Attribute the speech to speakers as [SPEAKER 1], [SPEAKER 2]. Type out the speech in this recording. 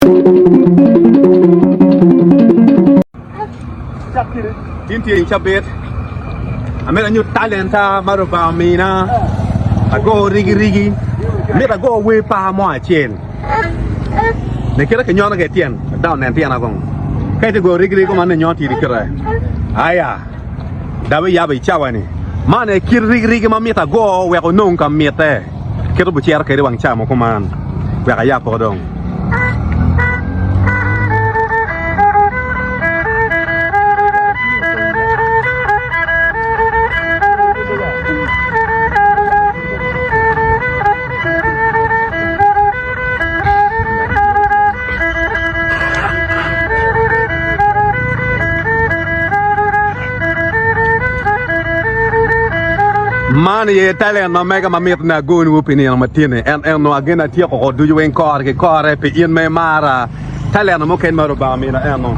[SPEAKER 1] Tin tye i cabit, amito anyut talenta ma Rubanga omina, ago rigirigi, mito ago wer par mo acel. Ne kite kinyono kwede tyen, dok onen tyena kong. Ka itye goyo rigirigi kuman ni nyono tidi kite. Aya, dok iyabo i cawa-ni. Man aye kit rigirigi ma mito ago wek onong ka mitte. Kit obucito kwede i wang cawa mo kuman, wek ayab poko dong. Man aye talent ma mega ma mito ni agoniwu pi nino matini. En eno ageno atyeko ko ducu weng kore ki kore pi in ma imara. Talent mukene ma Rubanga omina eno.